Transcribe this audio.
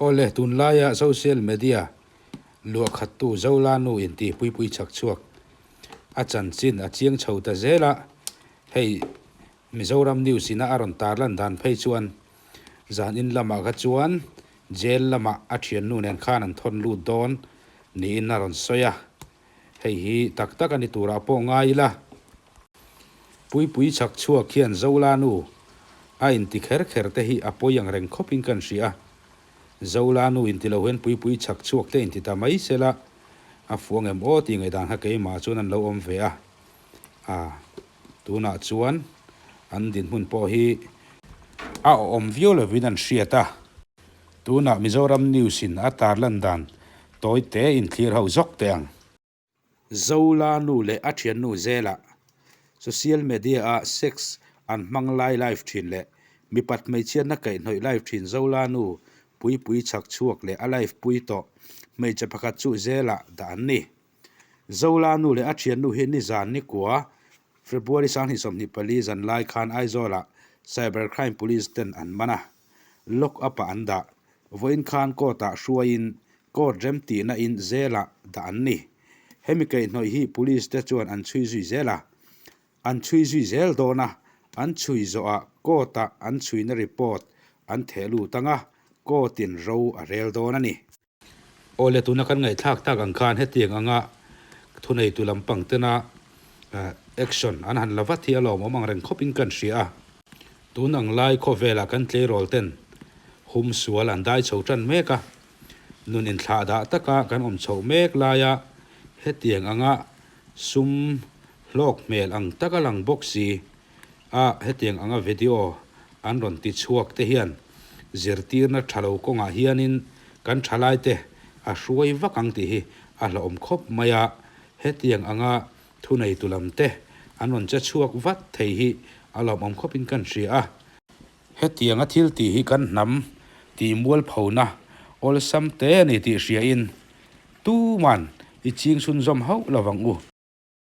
Awle, tunlaia social media luahkhattu Zola nu inti Puipui chhakchhuak a chanchin a chiang chho ta zel a, hei Mizoram News ina a rawn tarlan dan phei chuan zan in lamah kha chuan jail lamah a thiannu nen khan an thawn lut dawn niin a rawn sawi a, hei hi tak tak a ni turah pawh ngai ila. Puipui chhak chhuak hian Zola nu a inti kher kher te hi a pawi ang reng khawpin kan hria a, Zola nu inti lo hian Puipui chhak chhuak te inti ta mai sela a fuang em aw tih ngaihdan kha keimah chuan an lo awm ve a. A, tunah chuan an dinhmun pawh hi a awm viau lovin an hriat a. Tunah Mizoram News in a tarlan dan tawi te in thlir ho zawk teh ang. Zola nu leh a thiannu Zela social media a sex an hmang lai live thin leh mipat hmeichhiatna kaihhnawih live thin Zola nu Puipui chhak chhuak leh a live pui tawh hmeichhe pakhat chu Zela dah an ni. Zola nu leh a thiannu hi nizan nikua, February 2024 zan lai khan Aizawlah Cyber Crime Police ten an man a, lock up ah an dah. Vawiin khan court ah hruaiin court remtihna in zelah dah an ni. Hemi kaihhnawih hi police te chuan an chhui zui zel a, an chhui zui zel dawn a, an chhui zawhah court ah an chhuina report an theh lut ang a, court in ro a rel dawn a ni. Awle tuna kan ngaihthlak tak ang khan hetiang anga thuneitu lampang tena action an han la vat hi a lawmawm ang reng khawpin kan hria a. Tun ang lai khawvelah kan tleirawl ten hum sual an dai chho tan mek a, nun inthlah dah taka kan awm chhoh mek laia hetiang anga sum hlawk hmel ang taka lang bawk si A hetiang anga video an rawn ti chhuak te hian zirtirna tha lo kawngah hianin kan thalaite a hruai vak ang tih hi a hlauhawm khawp mai a, hetiang anga thuneitu lam te an rawn che chhuak vat thei hi a lawmawm khawpin kan hria a. Hetianga thil tih hi kan hnam tih mualphona awlsam te a ni tih hriain tuman i ching chhunzawm hauh lovang u.